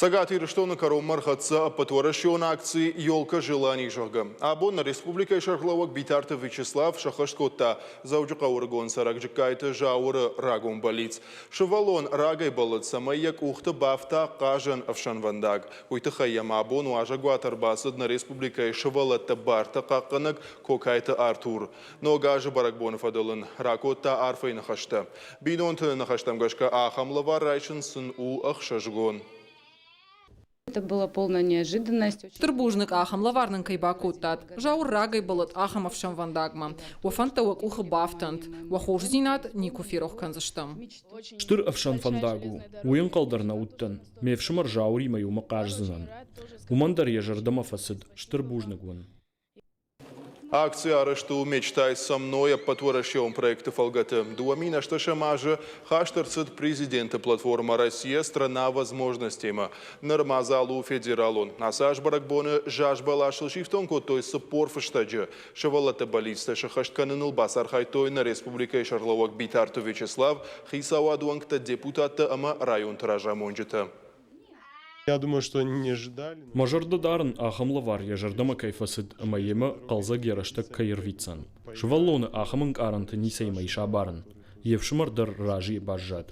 Цӕгат Ирыстоны кӕронмӕ ӕрхӕццӕ ӕппӕтуӕрӕсеон акци «Елка желаний», зӕгъгӕ. Абон нӕ республикӕйы сӕргълӕууӕг Битарты Вячеслав сӕххӕст кодта Дзӕуджыхъӕуы ӕрыгон цӕрӕг Джыккайты Зауыры рагон бӕллиц. Сывӕллон рагӕй бӕллыд, цӕмӕй йӕ къухты бафта хъазӕн ӕфсӕнвӕндаг. Уый тыххӕй йӕм абон уазӕгуаты ӕрбацыд нӕ республикӕйы сывӕллӕтты бартӕ хъахъхъӕнӕг Кокайты Артур. Ног азы бӕрӕгбоны фӕдыл ын ракодта арфӕйы ныхӕстӕ. Бинонты ныхӕстӕм гӕсгӕ ахӕм лӕвар райсын сын у ӕхсызгон. Это была полная неожиданность. Стыр бузныг, ахӕм лӕвар нын кӕй бакодтат. Зауыр рагӕй бӕллыд ахӕм ӕфсӕнвӕндагмӕ. Уӕ фӕндтӕ уӕ къухы бафтӕнт. Уӕ хорздзинад никуы ферох кӕндзыстӕм. Стыр ӕфсӕнфӕндаг у, уый ӕнхъӕл дӕр нӕ уыдтӕн. Ме фсымӕр Зауыримӕ иумӕ хъаздзынӕн. Уымӕн дӕр йӕ зӕрдӕмӕ фӕцыд. Стыр бузныг уын. Акци арӕзт у «Мечтай со мной» ӕппӕтуӕрӕсеон проекты фӕлгӕты. 2008 азы хаст ӕрцыд президенты платформӕ «Россия – страна возможностей»-мӕ. Ныр мадзал у федералон. Ацы аз бӕрӕгбоны заз бӕласыл сифтонг кодтой 40 фыстӕджы. Сывӕллӕтты бӕллицтӕ сӕххӕст кӕныныл бацархайдтой нӕ республикӕйы сӕргълӕууӕг Битарты Вячеслав, хицауады уӕнгтӕ, депутаттӕ ӕмӕ районты разамонджытӕ. Я думаю, что они не ожидали. Мӕ зӕрдӕ дарын, ахӕм лӕвар йӕ зӕрдӕмӕ кӕй фӕцыд ӕмӕ йемӕ хъӕлдзӕг йӕ рӕстӕг кӕй ӕрвитдзӕн. Сывӕллоны ахӕм ӕнкъарӕнты ницӕимӕ ис абарӕн. Йе фсымӕр дӕр разыйы баззад.